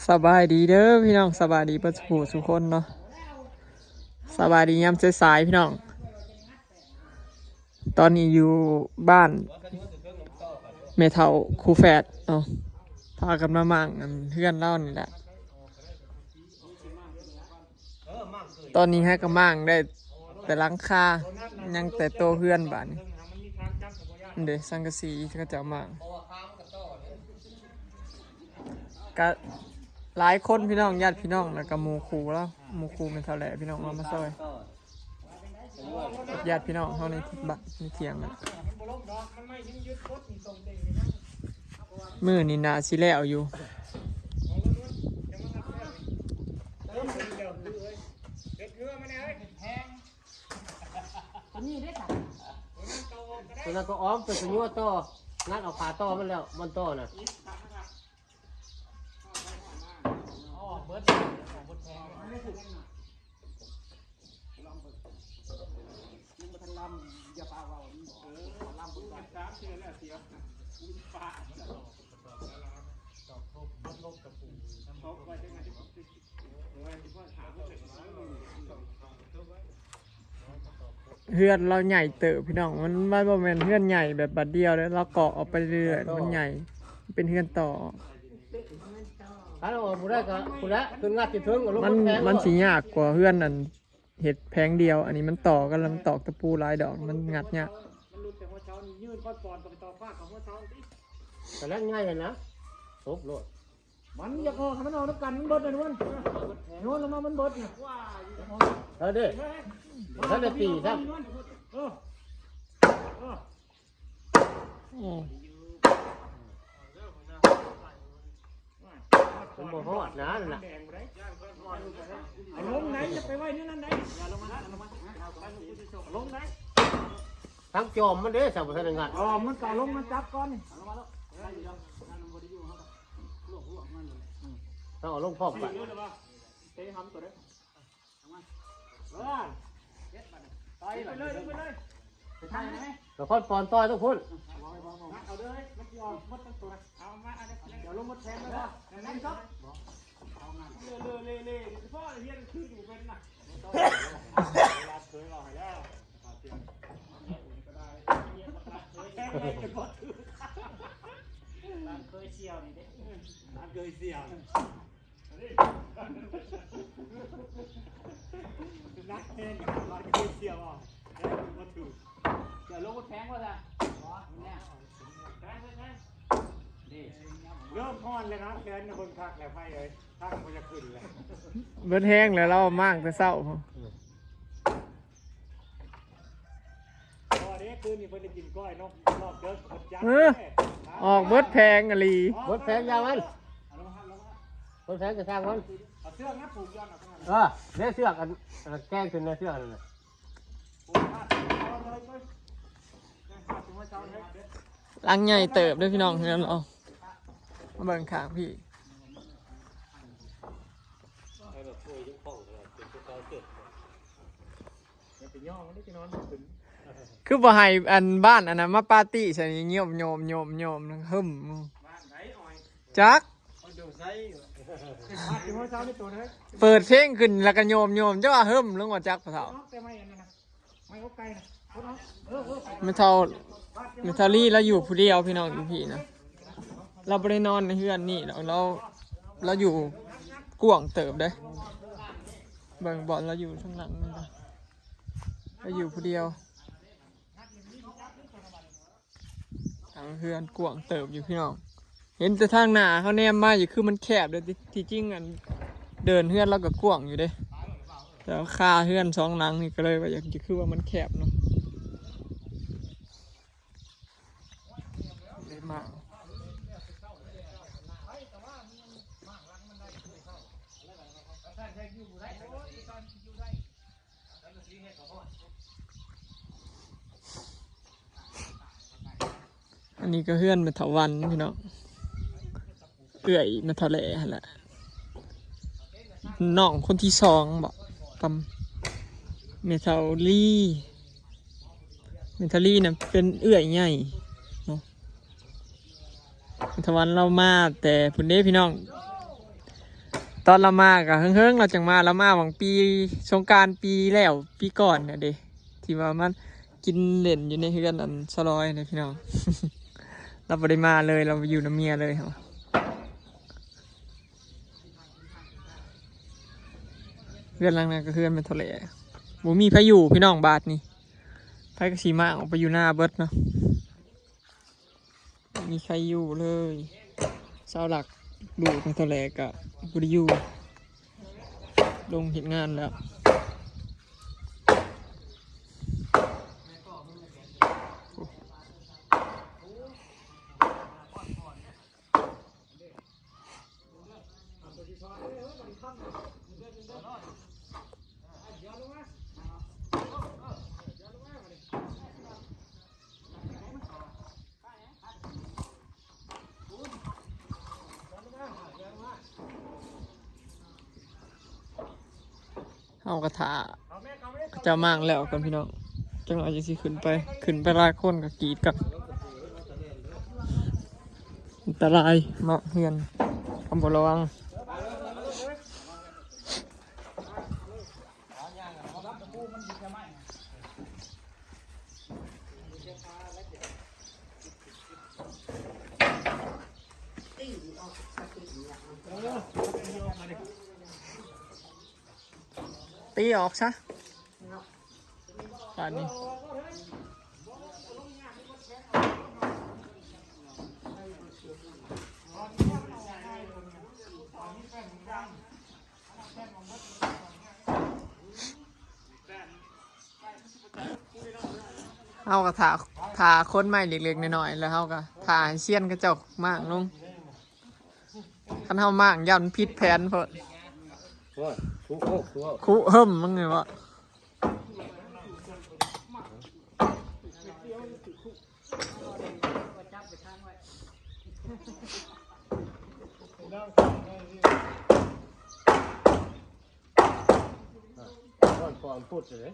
ສະບາຍດີເດີພີ່ນ້ອງ ສະບາຍດີເບິດສູ່ຜູ້ສູ່ຄົນເນາະ ສະບາຍດີຍາມສາຍໆພີ່ນ້ອງ. ຕອນນີ້ຢູ່ບ້ານແມ່ເຖົ້າຄູ່ແຝດເນາະ ພາກັນມາມ້າງອັນເຮືອນລາວນີ້ແຫຼະ. ຕອນນີ້ຫາກະມ້າງໄດ້ແຕ່ຫຼັງຄາ ຍັງແຕ່ໂຕເຮືອນບາດນີ້. ອັນເດ ສັງກະສີເຂົາເຈົ້າມ້າງ ກະຫຼາຍຄົນພີ່ນ້ອງ ຍາດພີ່ນ້ອງ ແລ້ວກະໝູ່ຄູ່ລາວ ໝູ່ຄູ່ແມ່ເຖົ້າແຫຼະພີ່ນ້ອງ ເອົາມາຊ່ອຍ ຍາດພີ່ນ້ອງເຮົາໃນບ້ານໃນຖຽງນັ້ນ. ມື້ນີ້ໜ້າຊິແລ້ວຢູ່. ຕົວນີ້ເດ້ ຕົວນັ້ນກໍອ້ອມໄປສະຍົວຕໍ່ ງັດເອົາຂາຕໍ່ມັນແລ້ວ ມັນຕໍ່ນະ. ເຮືອນລາວໃຫຍ່ເຕີບພີ່ນ້ອງ ມັນ ມັນບໍ່ແມ່ນເຮືອນໃຫຍ່ແບບບາດດຽວເດ້ ລາວເກາະອອກໄປເລື້ອຍໆ ມັນໃຫຍ່ ເປັນເຮືອນຕໍ່. ຄັນອອກບໍ່ໄດ້ກໍພຸ້ນແຫຼະ ຂຶ້ນງັດທີ່ເທິງ ເອົາລົງ ມັນ ມັນສິຍາກກວ່າເຮືອນອັນເຮັດແຜງດຽວ ອັນນີ້ມັນຕໍ່ກັນ ແລ້ວມັນຕອກຕະປູຫຼາຍດອກ ມັນງັດຍາກ. ມັນຫຼຸດແຕ່ຫົວເສົານີ້ ຍື່ນຄອນປອນກໍໄປຕໍ່ຟາກກັບຫົວເສົາຕິ ກະແລ່ນໃຫຍ່ຫັ້ນນະ ຕົບໂລດ. ມັນຢາກອອກ ໃຫ້ມັນອອກນຳກັນ ມັນເບິດນະນວນ ນວນ ລົງມາ ມັນເບິດນະ. ເອີເດ້ ບໍ່ທັນໄດ້ຕີຊ້ຳ. ເອີ ເອີ ໂອ້ ມັນບໍ່ຮອດນະ ນັ້ນນະ. ເອົາລົງໄດ໋ ຢ່າໄປໄວ້ໃນນັ້ນໄດ໋ ເອົາລົງໄດ໋. ທາງຈອມມັນເດ້ ສາວບໍ່ທັນໄດ້ງັດ ອໍ ມັນກໍເອົາລົງມາຈັບກ່ອນນີ້ ເອົາລົງມາໂລດ ເອົາລົງພ້ອມກັນ ເຕະຫຳຕົວເດ້. ໄປເລີຍ ໄປເລີຍ ໄປທາງໄຫນ ນະຄອນປອນຕໍ່ຍທຸກຄົນ ເອົາເລີຍ ມັນຊິອອກໝົດທັງຕົວນະ ເອົາມາ ດຽວລົງໝົດແທນເລີຍ ເລີ ເລີ ເລີ ເລີ ສະເພາະຮຽນຄືຢູ່ເປັນນະ ເວລາເຄີຍເວົ້າໃຫ້ແລ້ວ ຫຼານເຄີຍສ່ຽວນີ້ເດ້ ຫຼານເຄີຍສ່ຽວ ໜັກແຮງ ຫຼານເຄີຍສ່ຽວ ເອົາ ໄດ້ບໍ່ຖືກ ຈະລົງແພງບໍ່ຊະ ບໍ່ ແພງ ແພງ ເລີ່ມຮ້ອນແລ້ວນະ ແຂນນະ ເບິ່ງຄັກແລ້ວ ໄພເອີຍ ທາງບໍ່ຢາກຂຶ້ນແລ້ວ ເບິດແຮງແລ້ວ ລາວມ້າງແຕ່ເຊົ້າ. ບໍ່ເດ້ ຄືນນີ້ເພິ່ນໄດ້ກິນກ້ອຍນົກຮອບເດິກ ເອີ ອອກເບິດແຜງອີ່ຫຼີ ເບິດແຜງຢ່າງມັນ ເບິດແຜງກະຊ່າງມັນ ເອົາເຊືອກນະຜູກຢ່ອນເອົາ ເອີ ເດ້ເຊືອກອັນ ອັນແກງຂຶ້ນນະ ເຊືອກນັ້ນນະ ຫຼັງໃຫຍ່ເຕີບເດີພີ່ນ້ອງ ເຮືອນເຮົາ ມາເບິ່ງຂ້າງພີ້ ຢ່າໄປຍ້ອງມັນເດ້ ຊິນອນບໍ່ຂຶ້ນ ຄືບໍ່ໃຫ້ອັນບ້ານອັນນັ້ນມາປາຕີ້ໃສ່ນີ້ ໂຍມໆໆໆ ຫຶ້ມ ບ້ານໃດອ້ອຍ ຈັກ ມັນຢູ່ໃສ ເປີດເພງຂຶ້ນແລ້ວກໍໂຍມໆ ເຈົ້າວ່າຫຶ້ມລົງວ່າ ຈັກພໍ່ເຖົ້າ ແມ່ເຖົ້າ ແມ່ເຖົ້າລີລາວຢູ່ຜູ້ດຽວພີ່ນ້ອງ ຢູ່ພີ້ນະ ລາວບໍ່ໄດ້ນອນໃນເຮືອນນີ້ດອກ ລາວ ລາວຢູ່ກວ້າງເຕີບເດ້ ເບິ່ງບ່ອນລາວຢູ່ທາງຫຼັງນີ້ນະ ລາວຢູ່ຜູ້ດຽວ ຫຼັງເຮືອນກວ້າງເຕີບຢູ່ພີ່ນ້ອງ ເຫັນແຕ່ທາງໜ້າເຮົາແນມມາຢູ່ ຄືມັນແຄບເດ້ ທີ່ ທີ່ຈິງອັນເດີ່ນເຮືອນລາວກໍກວ້າງຢູ່ເດ້ ແຕ່ວ່າຄາເຮືອນສອງຫຼັງນີ້ກໍເລີຍວ່າຢາກ ຄືວ່າມັນແຄບເນາະ ເລີຍມາ ອັນນີ້ກໍເຮືອນແມ່ເຖົ້າວັນພີ່ນ້ອງ ເອື້ອຍແມ່ເຖົ້າແຫຼຫັ້ນແຫຼະ ນ້ອງຄົນທີສອງບໍ ກັບແມ່ເຖົ້າລີ ແມ່ເຖົ້າລີນະເປັນເອື້ອຍໃຫຍ່ເນາະ ແມ່ເຖົ້າວັນລາວມາແຕ່ພຸ້ນເດ້ພີ່ນ້ອງ ຕອນລາວມາກໍເຫິງໆ ລາວຈັ່ງມາ ລາວມາຫວ່າງປີສົງການປີແລ້ວ ປີກ່ອນນະເດ້ ທີ່ວ່າມາກິນເຫຼັ້ນຢູ່ໃນເຮືອນອັນສະລອຍນະພີ່ນ້ອງ. ລາວບໍ່ໄດ້ມາເລີຍ ລາວໄປຢູ່ນຳເມຍເລີຍ. ເຮືອນຫຼັງນັ້ນກໍເຮືອນແມ່ເຖົ້າແຫຼະ ບໍ່ມີໃຜຢູ່ພີ່ນ້ອງ ບາດນີ້ ໃຜກໍຊິມາອອກໄປຢູ່ນາເບິດເນາະ. ບໍ່ມີໃຜຢູ່ເລີຍ ເສົາຫຼັກລູກແມ່ເຖົ້າແຫຼະກໍບໍ່ໄດ້ຢູ່ ລົງເຮັດງານແລ້ວ. ເຮົາກໍຖ້າເຂົາເຈົ້າມ້າງແລ້ວກ່ອນພີ່ນ້ອງ ຈັກໜ້ອຍຈັ່ງຊິຂຶ້ນໄປ ຂຶ້ນໄປຫຼາຍຄົນກໍກຣີດກັນ. ອັນຕະລາຍເນາະ ເຮືອນ ຄຳບໍ່ລະວັງ. ຕີອອກຊະ ບາດນີ້. ເຮົາກໍຖ້າ ຖ້າຄົນໃໝ່ເລັກໆນ້ອຍໆ ແລ້ວເຮົາກໍຖ້າໃຫ້ຊຽນເຂົາເຈົ້າມ້າງລົງ. ຄັນເຮົາມ້າງຢ້ານມັນຜິດແຜນໂພດ. ໂອ້ຍ ຄຸໂຄກ ຄຸເຫິ້ມ ມຶງນີ້ບໍ? ກ່ອນ ກ່ອນພຸດເດ້.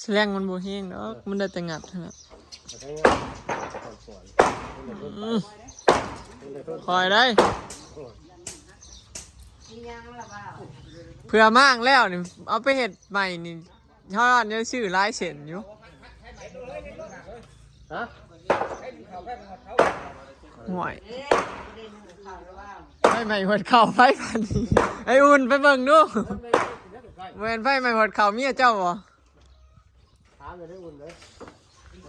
ສະແລງມັນບໍ່ແຮງດອກ ມັນໄດ້ແຕ່ງັດຫັ້ນນະ. ອືມ ຄ່ອຍໄດ້ ເພື່ອມ້າງແລ້ວນີ້ ເອົາໄປເຮັດໃໝ່ນີ້ ເຮົາຍັງຊື້ຫຼາຍເສັ້ນຢູ່. ຮະ? ໂອ້ຍ ໄຟໄໝ້ຫວດເຂົ້າ ໄຟປານນີ້. ໄອ້ອຸ່ນ ໄປເບິ່ງດູ ແມ່ນໄຟໄໝ້ຫວດເຂົ້າເມຍເຈົ້າບໍ່? ຖາມເລີຍໄອ້ອຸ່ນເອີຍ.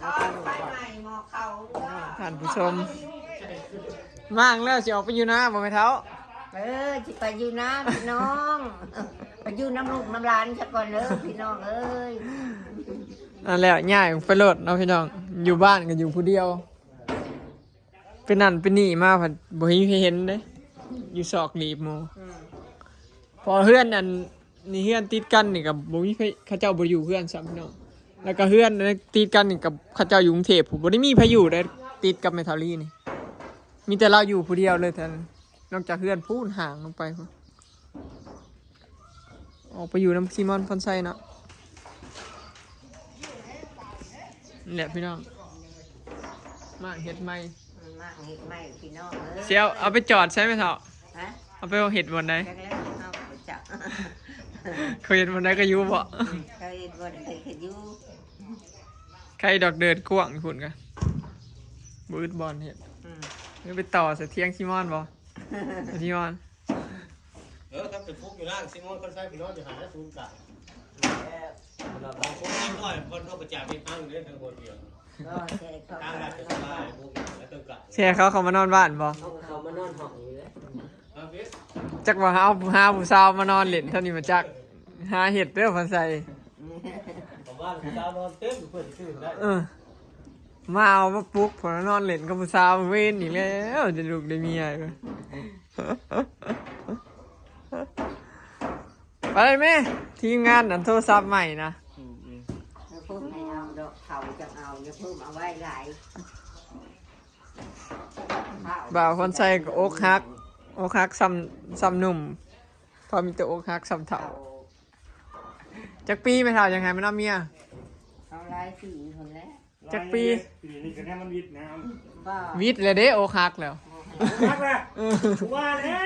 ເຂົ້າໄຟໄໝ້ໝໍ້ເຂົ້າເດີ ທ່ານຜູ້ຊົມ. ມ້າງແລ້ວຊິອອກໄປຢູ່ນາບໍ່ແມ່ເຖົ້າ? ເອີ ຊິໄປຢູ່ນາພີ່ນ້ອງ ໄປຢູ່ນຳລູກນຳຫຼານຊະກ່ອນເດີພີ່ນ້ອງເອີຍ. ນັ້ນແຫຼະ ຍ້າຍອອກໄປໂລດເນາະພີ່ນ້ອງ ຢູ່ບ້ານກໍຢູ່ຜູ້ດຽວ ເປັນນັ້ນເປັນນີ້ມາພັດບໍ່ມີໃຜເຫັນເດ້ ຢູ່ຊອກຫຼີບໝູ່. ອືມ ເພາະເຮືອນອັນນີ້ ເຮືອນຕິດກັນນີ້ກໍບໍ່ມີໃຜ ເຂົາເຈົ້າບໍ່ຢູ່ເຮືອນຊ້ຳພີ່ນ້ອງ. ແລ້ວກໍເຮືອນຕິດກັນນີ້ກໍເຂົາເຈົ້າຢູ່ກຸງເທບພຸ້ນ ບໍ່ໄດ້ມີໃຜຢູ່ເດ້ ຕິດກັບແມ່ເຖົ້າລີນີ້ ມີແຕ່ລາວຢູ່ຜູ້ດຽວເລີຍ ນອກຈາກເຮືອນພຸ້ນ ຫ່າງລົງໄປພຸ້ນ. ອອກໄປຢູ່ນຳຊີມອນ ພອນໄຊເນາະ. ນີ້ແຫຼະພີ່ນ້ອງ ມ້າງເຮັດໃໝ່ ອືມ ມ້າງເຮັດໃໝ່ພີ່ນ້ອງເອີຍ. ຊິເອົາ ເອົາໄປຈອດໃສແມ່ເຖົ້າ? ຮະ? ເອົາໄປເຮັດບ່ອນໃດ? ຈັກແລ້ວ ເຮົາກໍບໍ່ຈັກ ເຂົາເຮັດບ່ອນໃດກໍຢູ່ເບາະ. ອືມ ເຂົາເຮັດບ່ອນໃດກໍຢູ່. ໄຄດອກ ເດີ່ນກວ້າງພຸ້ນກະບໍ່ອຶດບ່ອນເຮັດ. ອືມ ໄປຕໍ່ໃສ່ຖຽງຊີມອນບໍ່? ຊີມອນ ເອີ ຄັນໄປປຸກຢູ່ນາ ຊີມອນ ຄັນໄຊໄປນອນຢູ່ຫັ້ນແຫຼະ ສູນກາງ. ແລ້ວ ຄົນນ້ອຍ ເພິ່ນເອົາໄປຈາກເຮັດທາງເດ້ ທາງຄົນດຽວ ກໍແຊເຂົ້າ ທາງລາດກະສະບາຍ ປຸກຢູ່ຫັ້ນແຫຼະ ເທິງກາງ. ແຊເຂົາ ເຂົາມານອນບ້ານບໍ່? ເຂົາ ເຂົາມານອນຫ້ອງນີ້ເລີຍ. ຈັກວ່າເຮົາຫາຜູ້ສາວມານອນຫຼິ້ນເທົ່ານີ້ມາຈັກ ຫາເຮັດເດີພອນໄຊ. ເຂົາວ່າຜູ້ສາວນອນເຕັມ ເພິ່ນຊິຕື່ນໄດ້. ເອີ ມາເອົາມາປຸກ ພວກນອນຫຼິ້ນກັບຜູ້ສາວ ເວນອີກແລ້ວ ໄດ້ລູກໄດ້ເມຍ. ໄປແມ່ ທີມງານອັນໂທລະສັບໃໝ່ນະ. ອືມໆ ຢ່າເພີ່ມໃຫ້ເອົາດອກ ເຂົາຈະເອົາ ຢ່າເພີ່ມເອົາໄວ້ຫຼາຍ. ບ່າວພອນໄຊກໍອົກຫັກ ອົກຫັກຊ້ຳ ຊ້ຳໜຸ່ມ ພໍມີແຕ່ອົກຫັກຊ້ຳເຖົ້າ. ຈັກປີແມ່ເຖົ້າຈັ່ງໃຫ້ມານຳເມຍ? ເອົາຫຼາຍປີພຸ້ນແຫຼະ. ຈັກປີ? ປີນີ້ກໍແນວມັນວິດນະ. ບໍ່ ວິດແລ້ວເດ້ ອົກຫັກແລ້ວ. ບໍ່ໃຫ້ ຮັກແຫຼະ ເອີ ວ່າແລ້ວ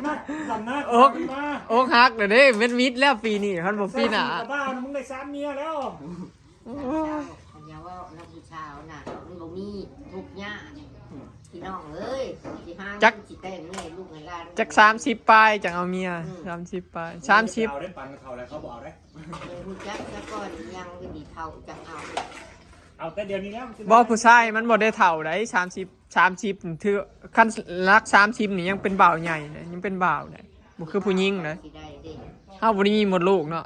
ມາດຳນາ ອົກ ມາ ອົກຫັກແລ້ວເດ້ ແມ່ນມິດແລ້ວປີນີ້ ຄັນບໍ່ປີໜ້າ ກະບ້າ ມຶງໄດ້ສາມເມຍແລ້ວ. ໂອ້ຍ ຄັນຢ່າເວົ້ານຳຜູ້ສາວນະ ມັນບໍ່ມີທຸກຍາກພີ່ນ້ອງເອີຍ ຊິຫາ ຈັກ ເງິນຊິແຕ່ງເມຍໃຫ້ລູກໃຫ້ຫຼານ ຈັກສາມສິບປາຍຈັ່ງເອົາເມຍ ອືມ ສາມສິບປາຍ ສາມສິບ ເອົາໄດ້ ປານເຖົ້າແລ້ວເຂົາບໍ່ເອົາໄດ້ ເອີ ຮູ້ຈັກຊະກ່ອນ ຍັງບໍ່ໄດ້ເຖົ້າຈັກເອົາ ເອົາແຕ່ດຽວນີ້ແລ້ວ ບໍ່ ຜູ້ຊາຍມັນບໍ່ໄດ້ເຖົ້າໃດ ສາມສິບ ສາມສິບ ຖື ຄັນຫຼັກສາມສິບນີ້ຍັງເປັນບ່າວໃຫຍ່ນະ ຍັງເປັນບ່າວໃດ ບໍ່ຄືຜູ້ຍິງນະ ຊິໄດ້ເດ້ ເຮົາບໍ່ໄດ້ມີມົດລູກເນາະ.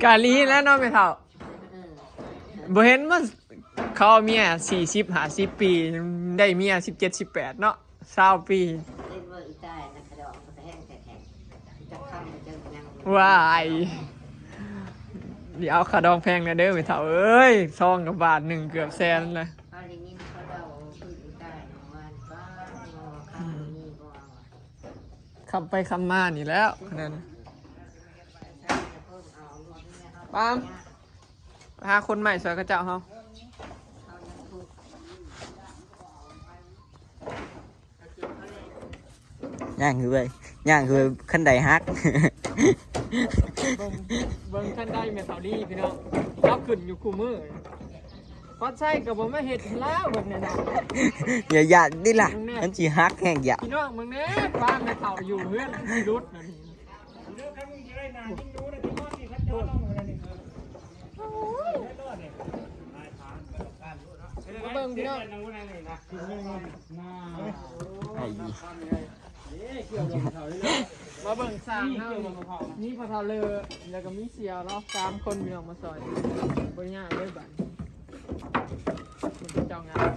ກະລີແລ້ວເນາະແມ່ເຖົ້າ ເອີ ບໍ່ເຫັນມັນ ເຂົາເອົາເມຍສີ່ສິບຫ້າສິບປີ ໄດ້ເມຍສິບເຈັດສິບແປດເນາະ ຊາວປີ ເຫັນບໍ່ອີຕາຍນະ ຂະດອງມັນກະແພງແທ້ໆ ຈັກຄຳມັນຈະຍັງ ວ້າຍ ດຽວເອົາຂະດອງແພງແດ່ເດີແມ່ເຖົ້າເອີຍ ຊອງກະບາດໜຶ່ງເກືອບແສນລະ ເຮົາໄດ້ຍິນເຂົາເວົ້າຄືອີຕາຍເມື່ອວານ ປ້າ ບໍ່ຄຳ ອືມ ມີບໍ່ ຄຳໄປຄຳມານີ້ແລ້ວ ນັ້ນ ປາມ ຫາຄົນໃໝ່ຊ່ວຍເຂົາເຈົ້າເຮົາ ຍ່າງຄືໄປ ຍ່າງຄືໄປ ຄັນໄດຫັກ ເບິ່ງ ເບິ່ງຄັນໄດແມ່ເຖົ້າລີພີ່ນ້ອງ ລາວຂຶ້ນຢູ່ຄູ່ມື້. ພອດໄຊກໍບໍ່ມາເຮັດແລ້ວເບິ່ງແນ່ນອນ ຢ່າຢ້ານຕິລະ ເບິ່ງແນ່ ມັນຊິຫັກແຮງຢາກ ພີ່ນ້ອງເບິ່ງແນ່ ປ້າແມ່ເຖົ້າຢູ່ເຮືອນຊິຫຼຸດນັ້ນ ມາເບິ່ງພີ່ນ້ອງ ໄອ້ ມາເບິ່ງສ້າງເຮົານີ້ ມີພໍ່ເຖົ້າເລີ ແລ້ວກໍມີສ່ຽວເນາະ ສາມຄົນພີ່ນ້ອງມາຊ່ອຍ ບໍ່ຍາກເລີຍບາດນີ້ ເຈົ້າງາມ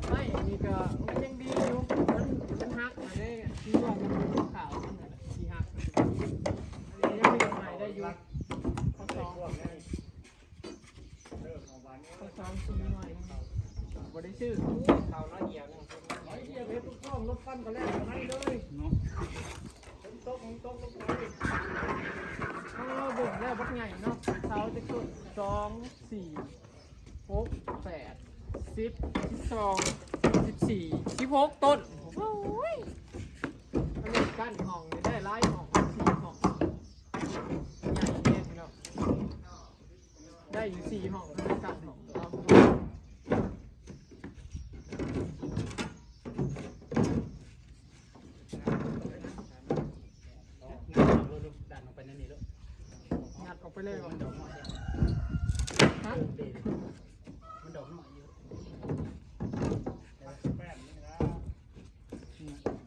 ໄມ້ອັນນີ້ກໍມັນຍັງດີຢູ່ ມັນ ມັນຫັກຫັ້ນເດ້ ທີ່ວ່າມັນຂາວຫັ້ນນະ ທີ່ຫັກ ຍັງມີໄມ້ໄດ້ຢູ່ ຂໍ້ສອງ ຂໍ້ສອງສີ່ໜ່ວຍ ບໍ່ໄດ້ຊື້ ເຂົາໜ້ອຍດຽວໜຶ່ງ ໜ້ອຍດຽວເຮັດລູກນ້ອງລົດປັ່ນກໍແລ່ນໄປເລີຍເນາະ ຝົນຕົກ ຝົນຕົກລົງໄປ ເອົາ ເບິ່ງແລ້ວບັກໃຫຍ່ເນາະ ເສົາຈັກຕົ້ນ ສອງ ສີ່ ຫົກ ແປດ ສິບ ສິບສອງ ສິບສີ່ ສິບຫົກຕົ້ນ ໂອ້ຍ ອັນນີ້ກັ້ນຫ້ອງນີ້ໄດ້ຫຼາຍຫ້ອງ ສີ່ຫ້ອງ ໃຫຍ່ແຮງເນາະ ໄດ້ຢູ່ສີ່ຫ້ອງ ໄດ້ກັ້ນຫ້ອງ ງັດອອກໄປເລີຍ ມັນດອກນ້ອຍເດ້ ຮະ ມັນດອກນ້ອຍຢູ່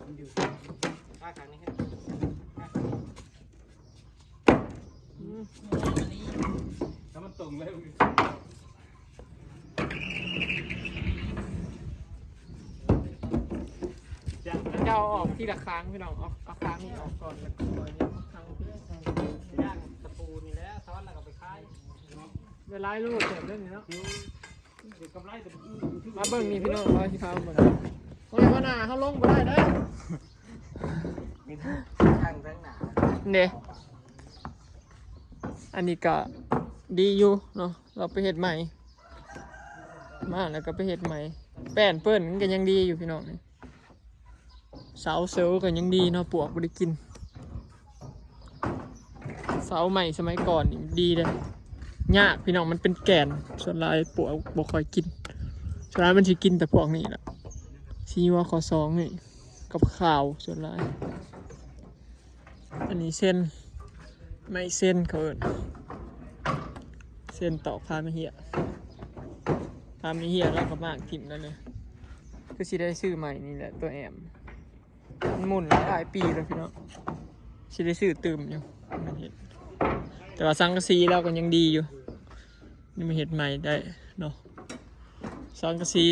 ມັນຢູ່ ຂ້າງນີ້ ອືມ ຖ້າມັນຕົງເລີຍ ເຈົ້າເອົາອອກທີລະຄາງພີ່ນ້ອງ ເອົາ ເອົາຄາງນີ້ອອກກ່ອນ ແລ້ວກໍຄ່ອຍເອົາຄາງນີ້ ຍ່າງຕະປູນີ້ແຫຼະ ຊ້ອນແລ້ວກໍໄປຂາຍ ໄດ້ຫຼາຍໂລເຕີບເດ້ນີ້ເນາະ ອືມ ໄດ້ກຳໄລເຕີບ ມາເບິ່ງນີ້ພີ່ນ້ອງ ວ່າຊິພາມາເບິ່ງ ໂອ້ຍ ວ່າໜ້າເຮົາລົງບໍ່ໄດ້ເດ້ ມີທາງທາງໜ້າ ເດ້ ອັນນີ້ກໍດີຢູ່ເນາະ ເຮົາໄປເຮັດໃໝ່ ມາແລ້ວກໍໄປເຮັດໃໝ່ ແປ້ນເປີ້ນມັນກໍຍັງດີຢູ່ພີ່ນ້ອງ ເສົາເສີວກໍຍັງດີເນາະ ປວກບໍ່ໄດ້ກິນ ເສົາໄມ້ສະໄໝກ່ອນນີ້ດີເດ້ ຍາກພີ່ນ້ອງ ມັນເປັນແກ່ນ ສ່ວນຫຼາຍປວກບໍ່ຄ່ອຍກິນ ສ່ວນຫຼາຍມັນຊິກິນແຕ່ພວກນີ້ລະ ສີຫົວຂໍ້ສອງນີ້ ກັບຂ່າວສ່ວນຫຼາຍ ອັນນີ້ເຊັນ ໄມ້ເຊັນເຂົາເອີ້ນ ເຊັນຕອກພາມະເຫຍ ພາມະເຫຍລາວກໍມາກຖິ້ມແລ້ວເລີຍ ຄືຊິໄດ້ຊື້ໃໝ່ນີ້ແຫຼະ ຕົວແອມ ມັນໝຸ່ນຫຼາຍປີແລ້ວພີ່ນ້ອງ ຊິໄດ້ຊື້ຕື່ມຢູ່ ມັນເຮັດ ແຕ່ວ່າສັງກະສີລາວກໍຍັງດີຢູ່ ຍັງມາເຮັດໃໝ່ໄດ້ເນາະ ສັງກະສີ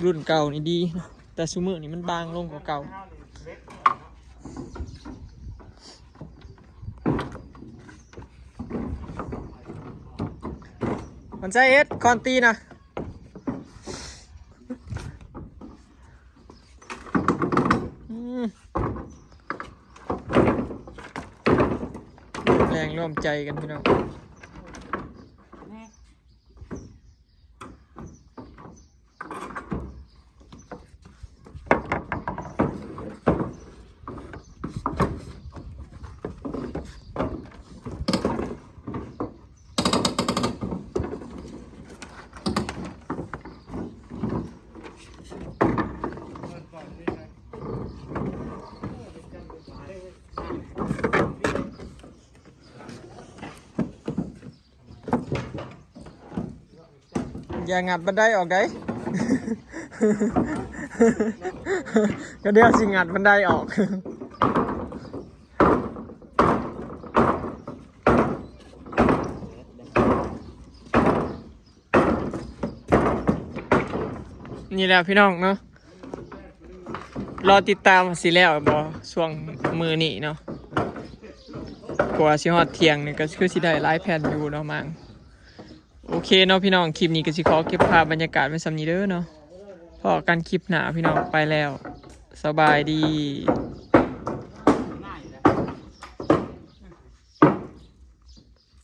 ລຸ້ນເກົ່ານີ້ດີເນາະ ແຕ່ຊຸມື້ນີ້ມັນບາງລົງກວ່າເກົ່າ ມັນໃຊ້ເຮັດຄອນຕີນະ ອືມ ແລ ງຮ່ວມໃຈກັນພີ່ນ້ອງ. ຢ່າງັດບັນໄດອອກໄດ ກໍດຽວຊິງັດບັນໄດອອກ. ນີ້ແຫຼະພີ່ນ້ອງເນາະ ລໍຕິດຕາມວ່າຊິແລ້ວບໍ່ຊ່ວງມື້ນີ້ເນາະ ກວ່າຊິຮອດທ່ຽງນີ້ກໍຄືຊິໄດ້ຫຼາຍແຜ່ນຢູ່ເນາະມັງ. ໂອເຄເນາະພີ່ນ້ອງ ຄລິບນີ້ກໍຊິຂໍເກັບພາບບັນຍາກາດໄວ້ສ່ຳນີ້ເດີເນາະ ພໍ້ກັນຄລິບໜ້າພີ່ນ້ອງ ໄປແລ້ວ ສະບາຍດີ.